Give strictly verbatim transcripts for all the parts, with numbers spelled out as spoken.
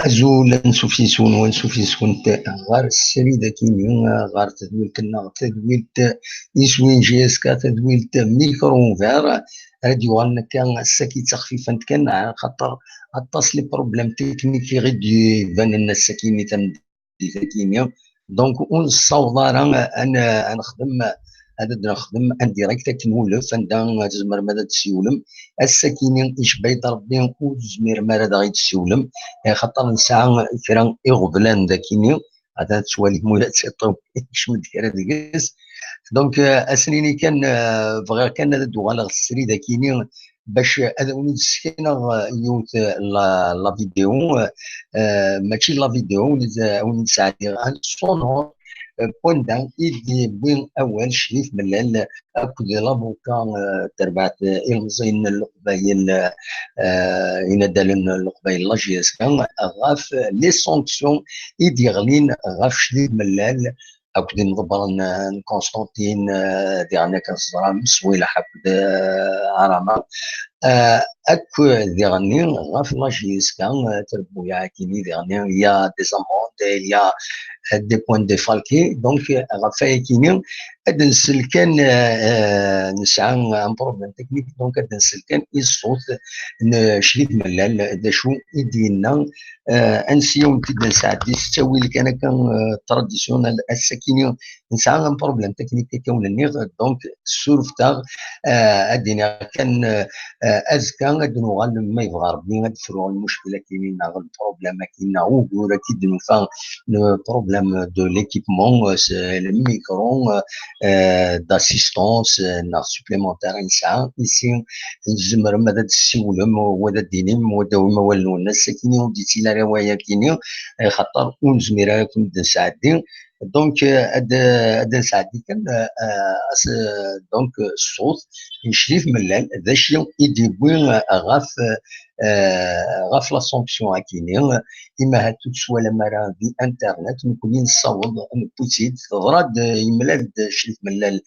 Azul, ansuf yes-wen, ansuf yes-went ɣer srid akini, ɣer tedwilt-nneɣ, tadwilt iswin J S K, tadwilt Micro Ouvert. Ara d-yuɣalen akka ass-agi d taxfifant kan, xaṭer aṭas les problèmes techniques i ɣ-d-ibanen ass-akini tameddit-akini. Donc, ur nessaweḍ ara ad n-, ad nexdem, ad d-nexdem en direct akken ulef, anda tzemrem ad d-tessiwlem. Ass-akini, icebba-yi-d Rebbi, ur tezmirem ara ad aɣ-d-tessiwlem, eh, xaṭer nesɛa kra iɣeblan dakini, atan tettwalim ula d tiṭ-iw ikcem-d kra deg-s. Donc, eh, ad s-nini kan, eh, bɣiɣ kan ad d-uɣaleɣ srid akini, bac ad awen-d-ssekneɣ, eh, yiwet, eh, la, la vidéo, eh, mačči la vidéo, ad awen-d-sɛeddiɣ un sonore, eh, n wanda i d-yewwi awal Crif Mellal akked l'avocat, eh, terbaɛt, eh, ilemẓiyen n Leqbayel, eh, inaddalen n Leqbayel, la J S K, ɣef les sanctions i d-yeɣlin ɣef Crif Mellal akked imḍebbren, eh, n Constantine, eh, diɣen akken teẓram, Swilaḥ akked, eh, Arama. Eh, akk diɣenni ɣef la J S K, eh, trebbuyaɛ akini diɣenni, il y a des amendes, il y a, eh, des points défalqués. Donc, eh, ɣef wayakini, ad nsel kan, eh, eh, nesɛa un problème technique, donc ad nsel kan i ṣṣut n Crif Mellal, d acu i d-yenna, eh, ansi i wen-t-id-nesɛeddi s ttawil kan akka, eh, traditionnel, ass-akini nesɛa un problème technique akka wen-nniɣ, donc surfet-aɣ, eh, ad d-iniɣ kan, eh, eh, azekka ad d-nuɣal ma yebɣa Rebbi ad d-fruɣ lmuckel akini neɣ lproblème akini neɣ ugur akini d-nufa, le problème de l'équipement, eh, s-, le micro, eh, d'assistance, eh, neɣ supplémentaire i nesɛa, ici tzemrem ad d-tessiwlem, wa ad d-tinim, wa ad d-tawim awal-nwen. Ass-akini ur d-yettili ara wayakini, eh, xaṭer ur nezmir ara ad ken-id-nesɛeddi. Donc, euh, ad, ad nesɛeddi kan, euh, euh, as-, euh, donc, euh, ṣṣut n Crif Mellal, d acu i d-yewwi, euh, ɣef, euh, ɣef la sanction akini, imi ahat ur tt-twalam ara di internet, nekkni nessaweḍ, newwi-tt-id, teḍra-d, euh, yemlal-d Crif Mellal,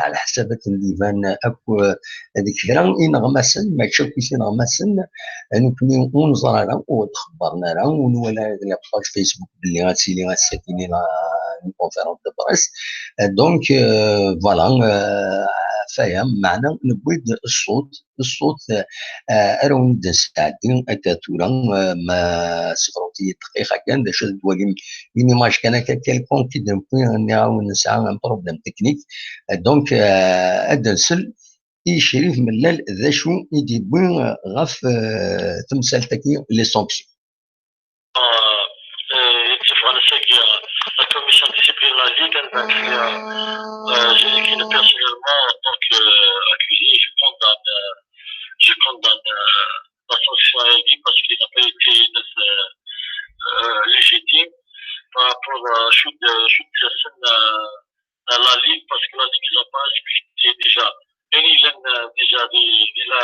ɛla ḥsab akken d-iban akk, euh, d kra ineɣmasen, mačči akk i tineɣmasen, nekkni ur neẓri ara, ur d-xebbren ara, ur nwala ara di la page Facebook belli ad tili ass-akini la, une conférence de presse. Euh, donc, euh, voilà, euh, faya, meɛna newwi-d ṣṣut, ṣṣut, euh, ara wen-d-nesɛeddi akka tura, euh, ma sefrut-iyi dqiqa kan, d acu ad d-twalim, une image kan akka quelconque i d-newwi, nniɣ-awen nesɛa un problème technique. Euh, donc, euh, ad d-nsel i Crif Mellal d acu i d-yewwi, euh, ɣef, euh, temsalt-agi, les sanctions. Euh, euh, yetteffeɣ ass-agi, euh, la commission de discipline la Ligue, anda fell-i, euh, euh, j'ai écrit personnellement en tant que, euh, accusé, je condamne, euh, je condamne, euh, la sanction A I D parce qu'il n'a pas été, euh, euh, légitime par rapport à chute, euh, chute personne, euh, à la Ligue, parce que la Ligue, ils n'ont pas respecté déjà. Et il y a, euh, déjà des, de la,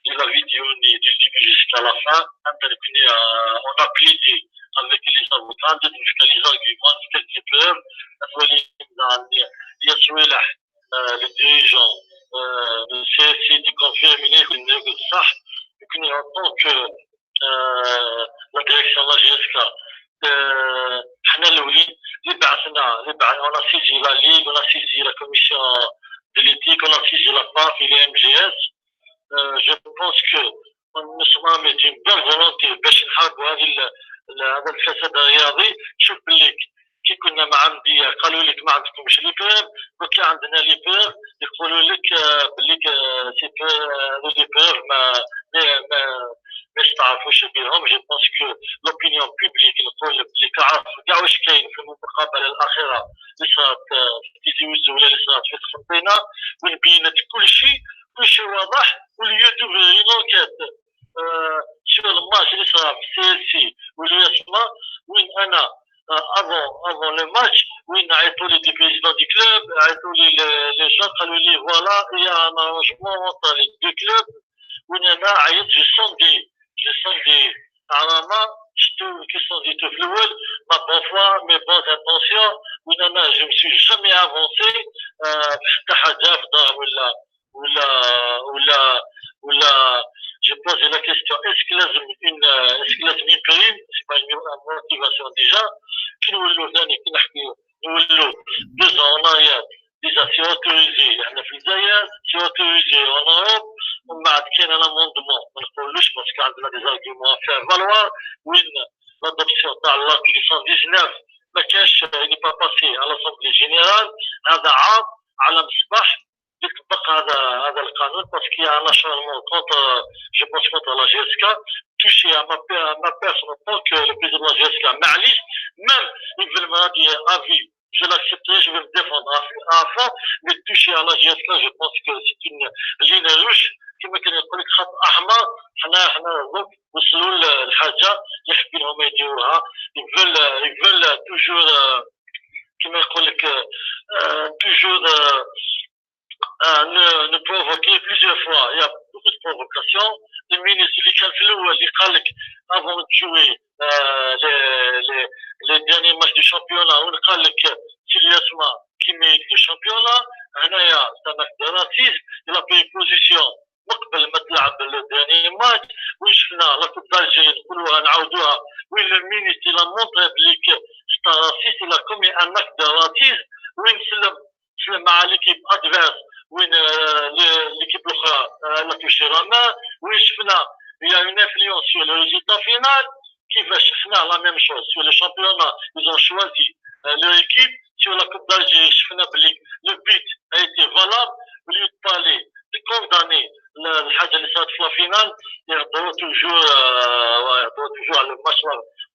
de la vidéo, du début jusqu'à la fin. On a plaidé avec les avocats, jusqu'à les arguments, jusqu'à les preuves. Il y a Swilaḥ, euh, le dirigeant, euh, de C S C, de confirmer que nous, que ça, que nous, en tant que, euh, la direction de la J S K, euh, حنا الأولين اللي بعثنا، اللي بعثنا، on a saisi la Ligue, on a saisi la commission de l'éthique, on a saisi la paf et les M G S. Euh, je pense que nous sommes armés d'une bonne volonté باش نحاربوا هذه ال-، ال-، هذا الفساد الرياضي. شوف باللي كي كنا مع مدية قالوا لك ما عندكمش les preuves، وكي عندنا les preuves يقولوا لك، آه، باللي، آه، c'est pas، آه، هذو les preuves ما، ما، ما، ما يستعرفوش بهم. Je pense que l'opinion publique نقول باللي كعرف كاع واش كاين في المقابلة الأخيرة اللي صارت، آه، في تيزي وزو ولا اللي صارت في قسنطينة، وين بينت كل شيء، كل شيء واضح، au lieu d'ouvrir une enquête، آه، sur le match اللي صار في C S C و l'U S M A، وين أنا، آه، avant، avant le match، وين عيطوا لي des présidents du club، عيطوا لي les، les gens، قالوا لي voilà، il y a un arrangement entre les deux clubs، وين أنا عيطت، j'ai sondé، j'ai sondé، زعما شفتو كي صونديتو في الأول، ma bonne foi، mes bonnes intentions، وين أنا je me suis jamais avancé، آه، في حتى حاجة في دار ولا، ولا، ولا، ولا، j'ai posé la question, est-ce que لازم une, euh, est-ce que لازم une prime, c'est pas une motivation déjà, كي نولوا ثاني كي نحكيو نولوا deux ans en arrière, déjà c'est autorisé هنا في الجزائر, c'est autorisé en Europe, ومن بعد كاين un amendement, ما نقولوش parce que عندنا des arguments à faire valoir, وين l'adoption تاع l'article cent dix-neuf ما كانش, il n'est pas passé à l'Assemblée générale, هذا عام على مصباح اللي طبق هذا, هذا القانون, parce qu'il y a un acharnement contre, je pense, contre la G S K, touché à ma, à ma personne en tant que le président de la G S K, معليش, même il veut me radier à vie, je l'accepterai, je vais me défendre à, à fond, mais toucher à la G S K, je pense que c'est une ligne rouge, كما كان يقول لك خط احمر. حنا حنا donc وصلوا لحاجه يحبوا لهم يديروها, ils veulent, ils veulent toujours, euh, كما يقول لك, euh, toujours, euh, euh, nous, nous provoquer plusieurs fois. Il y a beaucoup de provocations. Le ministre اللي كان في الاول اللي قال لك avant de jouer, euh, les, les, les derniers matchs du championnat, وين قال لك سيلياسما كي ميت le championnat, هنايا c'est un acte de racisme, il a pris position قبل ما تلعب le dernier match, وين شفنا la Coupe d'Algérie نقولوها نعاودوها, وين le ministre il a montré بلي c'est un raciste, il a commis un acte de racisme, وين سلم, سلم مع l'équipe adverse, وين, euh, l'équipe الاخرى, euh, elle a touché la main, وين شفنا il y a une influence sur le résultat final. كيفاش شفنا la même chose sur le championnat, ils ont choisi, euh, leur équipe, sur la Coupe d'Algérie شفنا بلي le but a été valable, au lieu de parler, de condamner الحاجه اللي صارت في la finale, يهضروا toujours, euh, يهضروا toujours على le match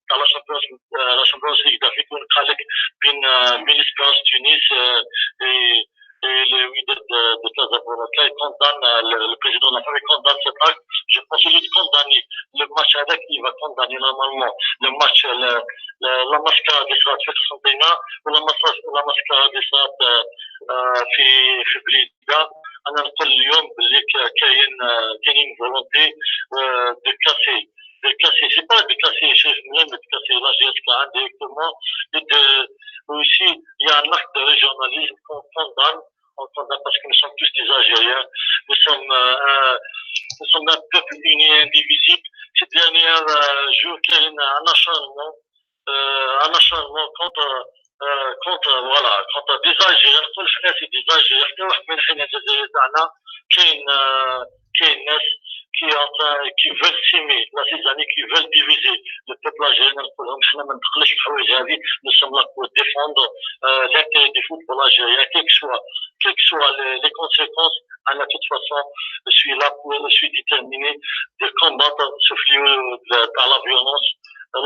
تاع la Champions, euh, la Champions League دافيكو, قال لك بين, euh, بين Espérance Tunis, euh, et, et le Wydad de, de Casablanca, il condamne, euh, le, le président de la famille condamne cet acte. Je pense qu'il condamne le match هذاك, il va condamner normalement le match, le, le, la mascarade اللي صارت في قسنطينة, ولا مس-, la mascarade اللي صارت, euh, euh, في, في بليده. انا نقول اليوم باللي ك-, كاين, euh, كاين une volonté, euh, de casser, de casser, c'est pas de casser شي جمله, mais de casser la G S K indirectement, et de, aussi, il y a un acte de régionalisme qu'on condamne, on condamne parce que nous sommes tous des Algériens, nous sommes, euh, un, nous sommes un peuple uni et indivisible. Ces derniers, euh, jours, كاين un acharnement, euh, un acharnement contre, euh, contre, voilà, contre des Algériens, نقول حنا c'est des Algériens, حتى واحد من حنا الجزائر تاعنا, كاين, euh, كاين ناس qui, enfin, qui veulent s'aimer, la Cisjordanie, qui veulent diviser le peuple algérien, نقول لهم حنا ما ندخلوش في الحوايج هذه, nous sommes là pour défendre, euh, l'intérêt du football algérien, quelles que soient, quelles que soient les, les conséquences, انا de toute façon, je suis là pour, je suis déterminé de combattre ce fléau de, de la violence,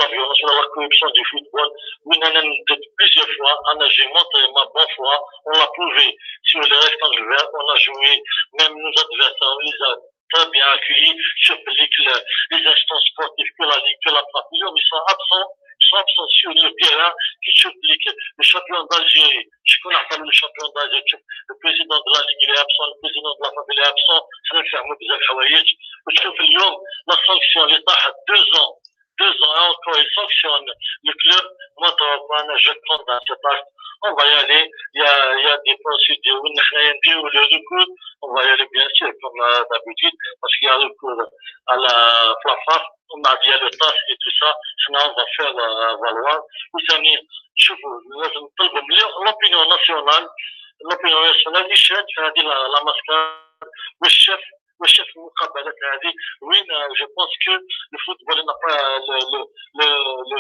la violence ou la corruption du football. وين انا ندد plusieurs fois, انا j'ai montré ma bonne foi, on l'a prouvé sur les rectangles verts, on a joué, même nos adversaires, on les a très bien accueillis, sur les, les instances sportives, que la Ligue, que la F A F, ils sont absents, ils sont absents sur le terrain, qui sur le champion d'Algérie, شكون عطانا le champion d'Algérie, le président de la Ligue, il est absent, le président de la F A F, il est absent, حنا نفهموا بزاف حوايج. وتشوف اليوم la sanction اللي طاحت, deux ans, deux ans, et encore, ils sanctionnent le club. Moi, trois points, je condamne cet acte. On va y aller. Il y a, il y a des procédures. وين حنايا نديرو le recours, on va y aller, bien sûr, comme, euh, d'habitude, parce qu'il y a recours à la F A F, on a dit le TAS et tout ça. Sinon, on va faire, euh, valoir. وثاني, شوفوا, لازم نطلبوا من l'opinion nationale, l'opinion nationale يشهد في هذه la, la mascarade, والشاف, والشاف المقابلات هذه وين, euh, je pense que le football n'a pas, euh, le, le, le, le,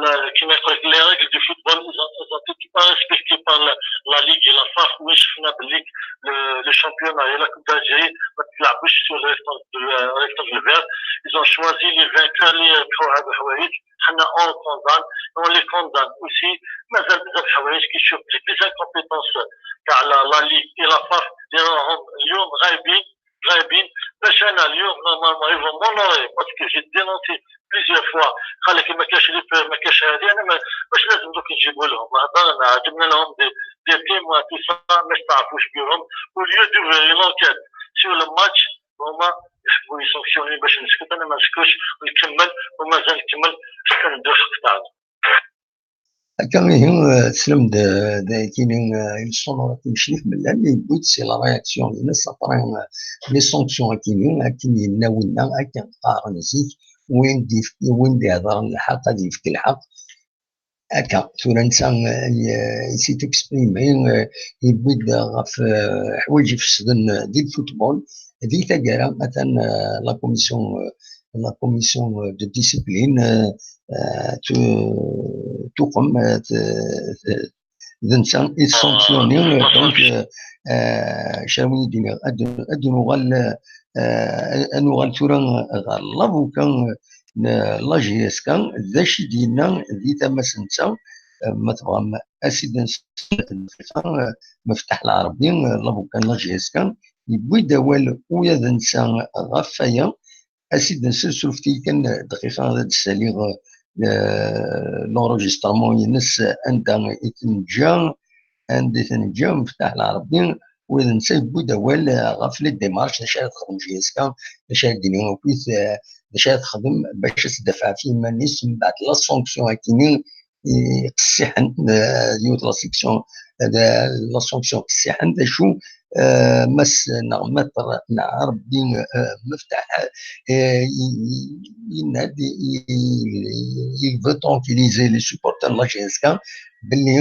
la, كما يقول لك, les règles du football, ils ont, ils ont été pas respectées par la, la Ligue et la F A F. وين شفنا باللي le, le championnat et la Coupe d'Algérie ما تلعبوش sur le rectangle, le rectangle vert. Ils ont choisi les vainqueurs اللي يربحوا هذا الحوايج. حنا on condamne, on les condamne aussi. مازال بزاف الحوايج كي تشوف les, les incompétences تاع la, la Ligue et la F A F اللي راهم اليوم غايبين, غايبين. باش انا اليوم normalement ils vont m'honorer parce que j'ai dénoncé plusieurs fois, قال لك ما كاش les preuves, ما كاش هذه, انا ما, واش لازم دوك نجيبوا لهم؟ هضرنا, جبنا لهم des, des témoins, tout ça, ما استعرفوش بهم. Au lieu d'ouvrir une enquête sur le match, هما يحبوا يسانكسيوني باش نسكت, انا ما نسكتش, نكمل, ومازال نكمل حتى ندير الحق تاعنا. Akka ihi, eh, teslam-d, eh, d akini, eh, i lṣunur akken Crif Mellal, yewwi-d si la réaction-ines après, eh, les sanctions akini, akken yenna winna, akken qqaren zik, win d-yef-, win d-ihedren lḥeqq ad yefk lḥeqq. Akka, tura netta, eh, y-, il s'est exprimé, eh, yewwi-d ɣef, eh, ḥwayeǧ ifesden di lfutbol, di taggara, atan, eh, la commission, eh, la commission de discipline, eh, eh, tu-, tuqem, eh, t-, t-, d netta i tessanksyuni, eh, donc, eh, eh, acu ara wen-d-iniɣ, ad, ad nuɣal, eh, ad nuɣal tura ɣer lavuka n la J S K, d acu i d-yenna di tama-s netta, eh, ma tebɣam, a sidi n dqiqa, eh, Meftaḥ Lɛerbi, eh, lavuka n la J S K, yewwi-d awal ula d netta ɣef waya. A sidi n sens, surfet-iyi kan dqiqa ad d-ssaliɣ, eh, l'enregistrement-ines, anda i t-neǧǧa, anda i t-neǧǧa Meftaḥ Lɛerbi, u d netta yewwi-d awal, eh, ɣef les démarches, d acu ara texdem J S K, d acu ara d-tini akkit, eh, d acu ara texdem bac ad tdafeɛ ɣef yiman-is mbeɛd la sanction akini iqessiḥen, eh, yiwet la sanction, eh, la sanction qessiḥen, d acu, eh, Mass neɣ Maître Lɛerbi, eh, Meftaḥ, eh, i, i, yenna-d, i, i, il veut tranquilliser les supporters de la J S K, belli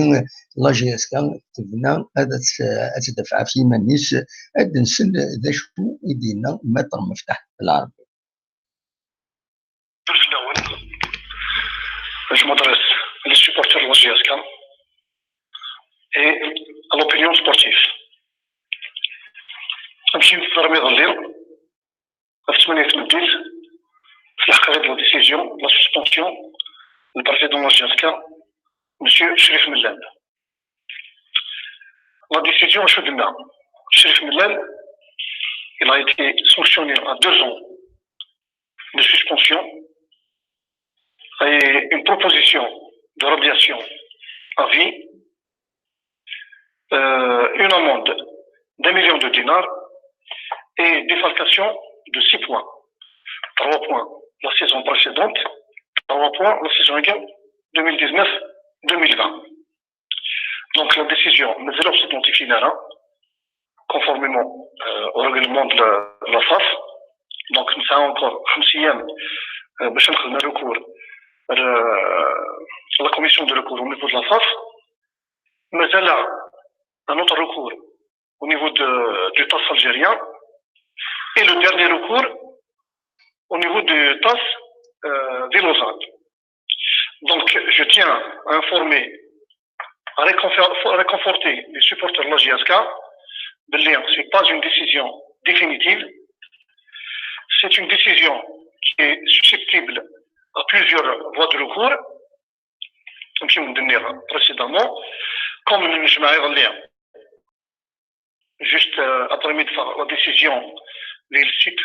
la J S K tebna ad tt-, ad tdafeɛ ɣef yiman-is, ad nsel d acu i d-yenna Maître Meftaḥ Lɛerbi. Je m'adresse à les supporters de la J S K et à l'opinion sportive. Amcim teẓram iḍelli, ɣef ttmanya n tmeddit, tleḥq-aɣ-id la décision de la suspension du président de la J S K, monsieur Cherif Mellal. La décision, acu d-tenna? Cherif Mellal, il a été sanctionné à deux ans de suspension et une proposition de radiation à vie, euh, une amende d'un million de dinars et défalcation de six points. Trois points la saison précédente, trois points la saison deux mille dix-neuf deux mille vingt. Donc la décision, mais elle est identifiée là, conformément, euh, au règlement de la, de la FAF. Donc nous avons encore خمسين، euh, باش نخدم recours, euh, la commission de recours au niveau de la FAF. Mais elle a un autre recours au niveau de, du TAS algérien et le dernier recours au niveau du TAS, euh, de Lausanne. Donc, je tiens à informer, à réconfor-, réconforter les supporters de la J S K, بلي c'est pas une décision définitive, c'est une décision qui est susceptible à plusieurs voies de recours, comme je l'ai dit précédemment, comme nous l'avons dit, juste, euh, après-midi, la décision du site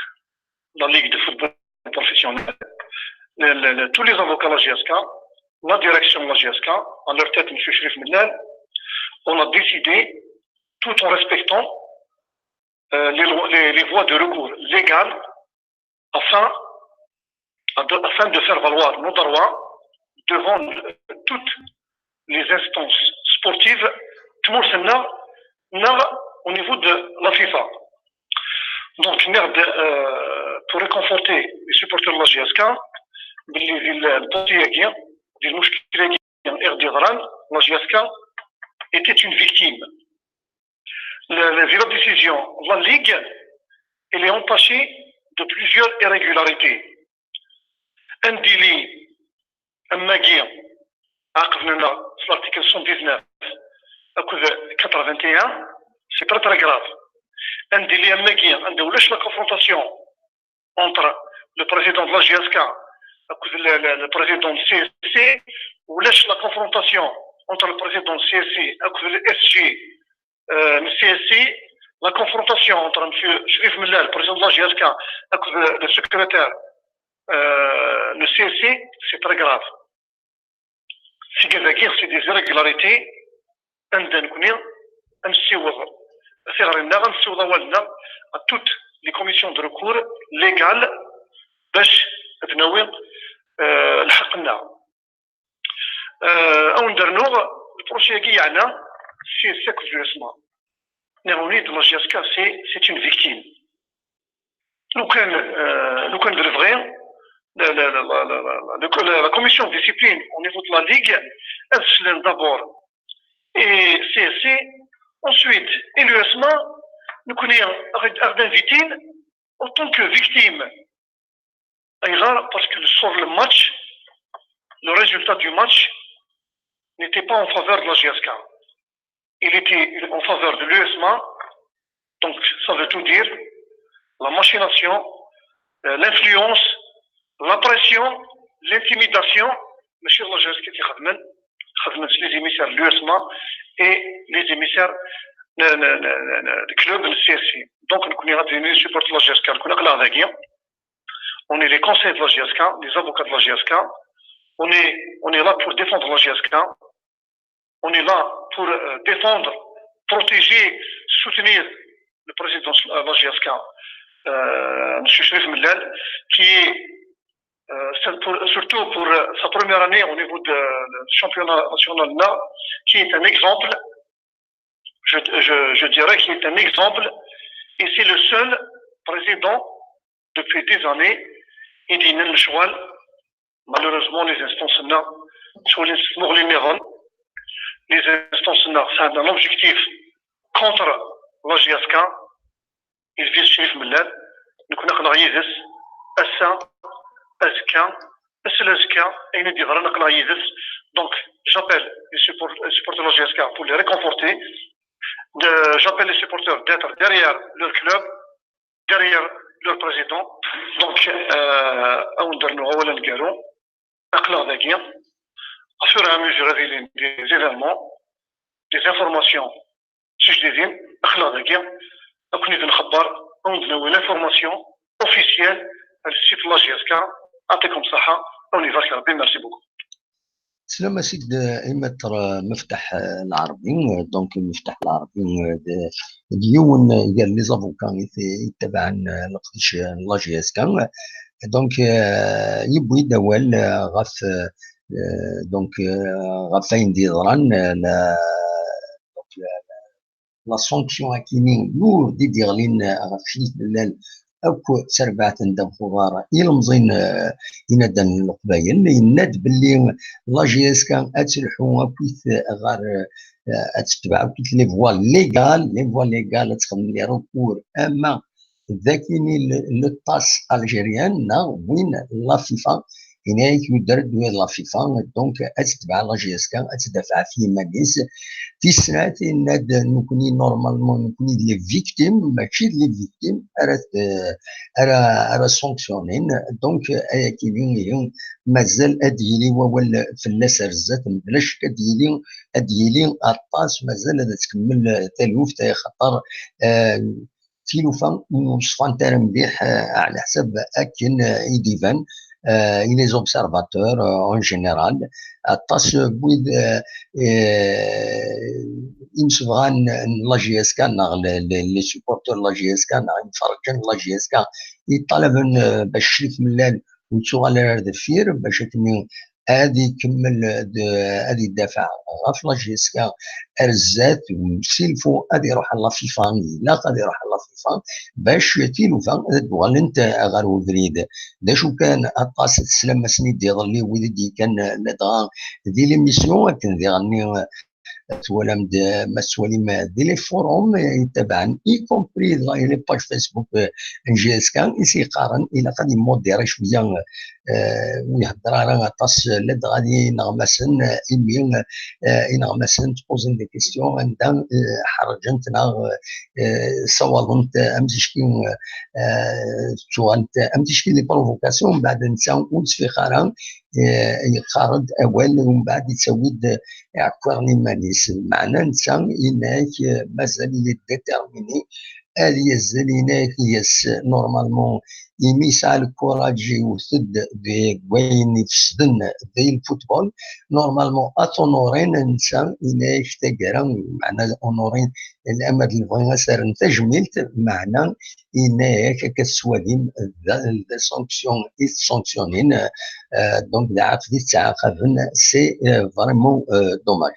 de la Ligue de football professionnel. Le, le, le, tous les avocats de la J S K, la direction de la J S K, à leur tête, monsieur Cherif Mellal, on a décidé, tout en respectant, euh, les, lo-, les, les voies de recours légales, afin, afin de faire valoir nos droits devant toutes les instances sportives, tmurt-nneɣ, neɣ au niveau de la FIFA. Donc, merde, euh, pour réconforter les supporters de la J S K, belli di l-, lparti-agi, di lmuckil-agi i ɣ-d-yeḍran, la J S K était une victime. La, la, la décision, la Ligue, elle est entachée de plusieurs irrégularités. Un délit, un magi, l'article cent dix-neuf, quatre-vingt-un, c'est très, très grave. Un délit, un magi, la confrontation entre le président de la J S K et le, le, le président de C S C, ou la confrontation entre le président de C S C et le S G, euh, le C S C, la confrontation entre monsieur Cherif Mellal, président de la J S K, et le, le secrétaire, euh, le C S C, c'est très grave. C'est des irrégularités, anda nekkni ad nessiweḍ tiɣri-nneɣ, ad nessiweḍ awal-nneɣ à toutes les commissions de recours légales, باش ad nawi, euh, lḥeqq-nneɣ. Euh, ad wen-d-rnuɣ, le procès-agi yeɛna C S C akked l'U S M A. Nniɣ-awen-id, la J S K, c'est, c'est une victime. Lukan, euh, lukan d lebɣi, la, la, la commission de discipline au niveau de la Ligue, ad slen d'abord i C S C, ensuite i l'U S M A, nekkni ad ɣ-d-invitin autant que victime. Ayɣer ? Parce que sur le match, le résultat du match n'était pas en faveur de la J S K. Il était en faveur de l'U S M A. Donc, ça veut tout dire. La machination, euh, l'influence, la pression, l'intimidation, ماشي la J S K اللي خدمن، خدمن les émissaires de l'U S M A et les émissaires du club de C S C. Donc, nous sommes les supporters de la J S K, nous sommes les conseillers de la J S K, les avocats de la J S K. On est, on est là pour défendre la J S K. On est là pour, euh, défendre, protéger, soutenir le président de la J S K, euh, M. Chérif Mellal, qui est, euh, c'est pour, surtout pour, euh, sa première année au niveau de, de championnat national là, qui est un exemple. Je, je, je dirais qu'il est un exemple et c'est le seul président depuis des années i d-yennan lecɣal. Malheureusement, les instances-nneɣ ttwalin s tmuɣli nniḍen. Les instances-nneɣ sɛan un objectif contre la J S K. Il vise Chérif Mellal. Nekkni aql-aɣ yid-s ass-a, azekka, ass n azekka, ayen i d-yeḍran aql-aɣ yid-s. Donc, j'appelle les supporters de la J S K pour les réconforter. J'appelle les supporters d'être derrière leur club, derrière leur président. Donc, euh, ad wen-d-rnuɣ awal aneggaru. Aql-aɣ dagi. Au fur et à mesure ad ilin des événements, des informations tijdidin, aql-aɣ dagi. Ad ken-id-nxebber, ad wen-d-nawi l'information officielle ar le site n la J S K. Yeɛṭikum ṣṣeḥḥa, ad wen-ibarek Rebbi. Merci beaucoup. Slam a Sid, euh, i Maître, euh, Meftaḥ, euh, Lɛerbi, euh, donc Meftaḥ Lɛerbi, euh, d, d yiwen, euh, gar les avocats i t-, i yettabaɛen, euh, leqdic, euh, n la J S K. Donc, euh, yewwi-d awal, euh, ɣef, euh, euh, donc, euh, ɣef wayen d-yeḍran, euh, la, donc, la, la sanction akini ur d i d-yeɣlin ɣef Crit Mellal akk d terbaɛt n ddabex uḍar ilemẓi n, eh, inaddan n Leqbayel. Yenna-d belli la J S K ad telḥu akkit ɣer, eh, ad tetbeɛ akkit les voies légales, les voies légales ad texdem les recours ama d akini le, le ṭas algérien neɣ win la FIFA. Yenna-yak yuder-d win la FIFA, donc ad tetbeɛ la J S K, ad tdafeɛ ɣef yiman-is. Tis snat, yenna-d nekkni normalement nekkni d les victimes, mačči d les victimes ara t-, ara, ara sanctionnin. Donc ayakini ihi mazal ad yili wawal fell-as ar zdat, mebla ccek ad yili, ad yili aṭas, mazal ad tkemmel taluft, axaṭer, eh, tilufa ur ṣfant ara mliḥ, eh, ɛla ḥsab akken, eh, i d-iban, eh, i les observateurs, eh, en général. Aṭas n wid, eh, eh, imsebɣan n la J S K neɣ le, le, les supporters n la J S K neɣ imferrǧen n la J S K yeṭṭalaben, eh, bac Crit Mellal ur yettuɣal ara ar deffir, bac akken ad ikemmel d, ad idafeɛ ɣef la J S K ar zdat, si lfu ad iruḥ ɣer la FIFA, ilaq ad iruḥ ɣer la FIFA bac tilufa ad d-uɣalent ɣer ubrid. D acu kan, aṭas teslam-asen i d-iḍelli wid i d-yekkan ladɣa di l'émission, akken diɣenni twalam-d, ma tettwalim di les forums yettabaɛen, y compris les pages Facebook, euh, n J S K, i s-yeqqaren ilaq ad immodéri cwiya, euh, ur ihedder ara aṭas ladɣa d ineɣmasen, euh, imi, euh, ineɣmasen ttpozen des questions anda, euh, ḥerrǧent neɣ, euh, ssawḍent am ticki, euh, ttuɣalent am ticki des provocations, mbeɛd netta ur yettfiq ara, eh, yeqqar-d awal, umbeɛd yettawi-d iɛekkiren iman-is. Meɛna netta yenna-ak, eh, mazal il est déterminé ad yazzel, yenna-ak yes, normalement, imi yesɛa le courage, yewwet-d deg wayen ifesden di le football, normalement ad t-honorin. Netta yenna-ak taggara, meɛna honorin, ama d lebɣi ad s-rren tajmilt, meɛna yenna-ak akka tettwalim d, d sanction i t-sanctionnin, euh, donc d aɛaqeb i t-ttɛaqaben, c'est, euh, vraiment, euh, dommage.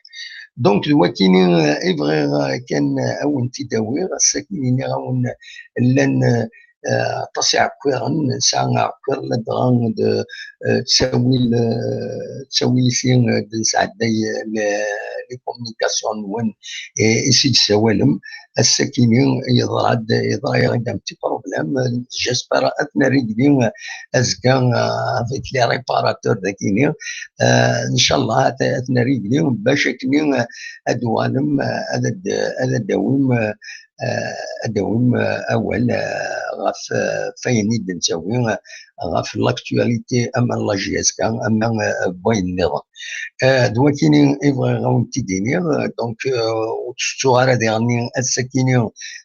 Donc d wakini, euh, i bɣiɣ, euh, kan, euh, ad wen-t-id-awiɣ, ass-agi iniɣ-awen llan, euh, euh, aṭas iɛekkiren, nesɛa aɛekkir ladɣa d, euh, ttawil, euh, ttawil-isi, euh, d-nesɛedday, euh, les, les communications-nwen, et i s-id-tessawalem. Ass-akini yeḍra-d, yeḍra-yaɣ-d un petit problème. J'espère ad t-nrégli azekka, euh, avec les réparateurs dagini. Euh, ncallah ad t-, ad t-nrégli bac akken, euh, ad d-tuɣalem, euh, ad d-, ad d-tawim, euh, euh, ad d-tawim, euh, awal, euh, ɣef, euh, ɣef wayen i d-nettawi, euh, ɣef l'actualité ama n la J S K ama, euh, n wayen nniḍen. Euh, d wakini i bɣiɣ ad wen-t-id-iniɣ. Euh, donc, euh, ur ttettuɣ ara diɣen ass-akini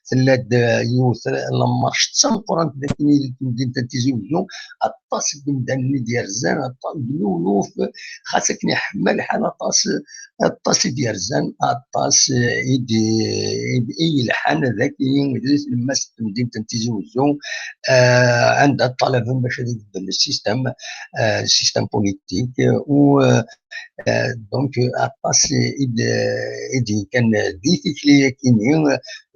tella-d, euh, yiwet la marche d tameqqrant dagini di temdint n Tizi Uzzu. Aṭas n yimdanen i d-yerzan, aṭas n luluf, xas akken iḥma lḥal, aṭas, aṭas i d-yerzan, aṭas, euh, i d-, i d-, i yelḥan dagi di tlemmast n temdint n Tizi Uzzu, euh, anda ṭṭalaben bac ad ibeddel le système, euh, le système politique, euh, u, euh, Euh, donc, euh, aṭas i d-, i d-yekkan di tikli-yakini,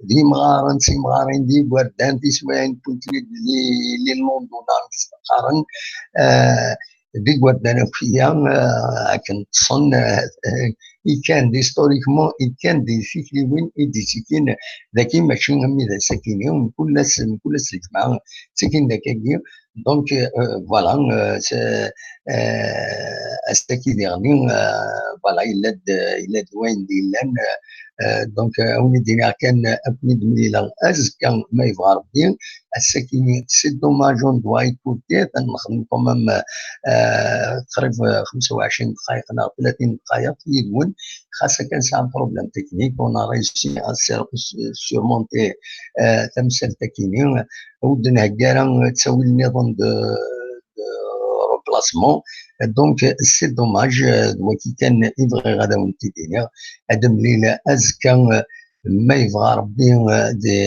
d imɣaren, d timɣarin, d igerdan, tiswiɛin n kunti di, di London, qqaren, euh, d igerdan akk-ya, euh, akken ṭṭsen, euh, euh, i kan d historiquement, i kan d tikliwin i d-ittikin dagi, mačči am d ass-akini, mkul ass, mkul ass n lǧemɛa, ttikin dakagi. Donc, euh, voilà, euh, c'est, euh, ass-agi diɣen, euh, voilà, yella-d, yella-d wayen d-yellan, euh, donc, euh, ad wen-id-iniɣ kan, euh, ad ken-id-mlileɣ azekka, ma yebɣa Rebbi. Ass-agi, c'est dommage, on doit écouter, ad nexdem quand même, euh, qrib, euh, xemsa u ɛecrin dqayeq neɣ tlatin dqayeq yid-wen, xas akken nesɛa un problème technique, on a réussi à sur-, surmonter, euh, tamsalt-akini. Ur d-nheggi ara ttawil nniḍen de, de remplacement. Donc, c'est dommage, euh, d wagi kan i bɣiɣ ad awen-t-id-iniɣ. Ad nemlil azekka, euh, ma yebɣa Rebbi, euh, di,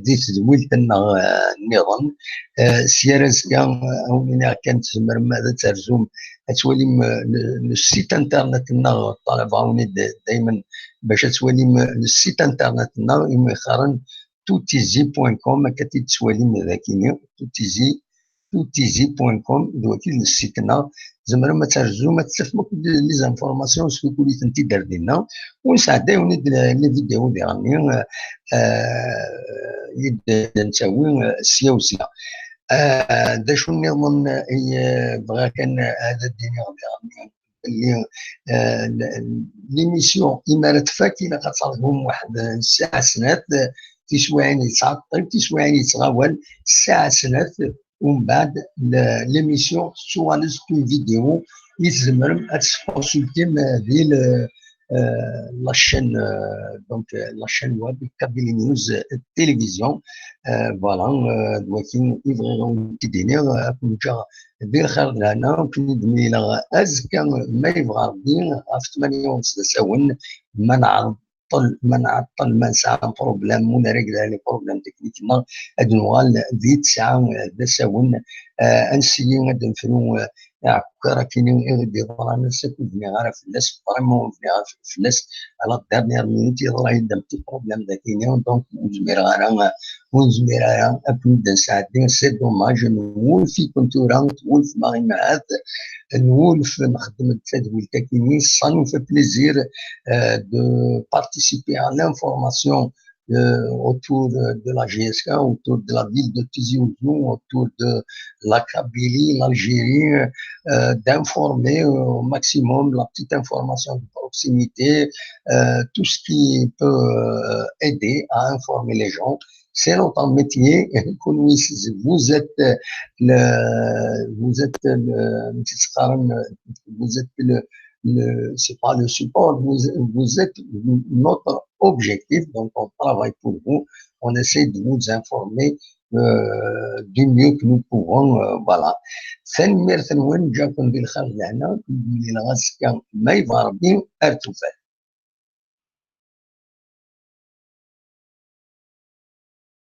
di tedwilt-nneɣ, euh, nniḍen. Euh, sya ar azekka, euh, ad wen-iniɣ kan tzemrem ad terzum, ad twalim, euh, le, le site internet-nneɣ, ṭṭalabeɣ-awen-id daymen bac ad twalim, euh, le site internet-nneɣ, imi qqaren toutizi point com, akka t-id-tettwalim dagini, toutizi, toutizi point com, d wagi d le site-nneɣ. Tzemrem ad terzum, ad tafem akk les informations s tukuli-tent-id ar dinna, u nesɛedday-awen-id les vidéos diɣen, euh, euh, i d-nettawi, euh, sya u sya. Euh, d acu nniḍen i, euh, bɣiɣ kan ad d-iniɣ diɣen? Belli, euh, l-, l'émission, imi ara tfak, ilaq ad terǧum waḥed, euh, ssaɛa snat, euh, tiswiɛin yettɛeṭṭil, tiswiɛin yettɣawal, ssaɛa snat, umbeɛd, l-, l'émission tettuɣal-d s une vidéo i tzemrem ad tesconsultim, euh, di le, euh, la chaîne, euh, donc, euh, la chaîne web Kabylie News, euh, Télévision. Euh, voilà, euh, d wagi i bɣiɣ ad wen-t-id-iniɣ, euh, ad ken-ǧǧeɣ di lxir d lehna, ad ken-id-mlileɣ azekka, ma yebɣa Rebbi, ɣef tmanya u nṣ d asawen, ma nɛeṭṭel, ma nɛeṭṭel, ma nesɛa un problème, ma nrégla les problèmes techniques-nneɣ, ad nuɣal di ttesɛa d asawen, euh, ad nessigi ad nefru, euh, aɛekkiṛ akini i ɣ-d-yeḍran ass-a, ur bniɣ ara fell-as, vraiment ur bniɣ ara fell-as, à la dernière minute yeḍra-yi-d un petit problème dagini, donc ur zmireɣ ara, ur nezmir ara ad ken-id-nesɛeddi, c'est dommage. Nwulef-iken tura, twulfem a Imahat, nwulef nxeddem-d tadwilt-akini, ça nous fait plaisir, euh, de participer à l'information, euh, autour de la J S K, autour de la ville de Tizi Ouzou, autour de la Kabylie, l'Algérie, euh, d'informer, euh, au maximum, la petite information de proximité, euh, tout ce qui peut, euh, aider à informer les gens. C'est notre métier. Vous êtes le, vous êtes le, vous êtes le, le, c'est pas le support, vous, vous êtes notre objectif, donc on travaille pour vous, on essaie de vous informer euh, du mieux que nous pouvons, euh, voilà. Tanemmirt-nwen, ǧǧiɣ-ken di lxir d lehna, ken-id-mlileɣ azekka ma yebɣa Rebbi, ar tufat.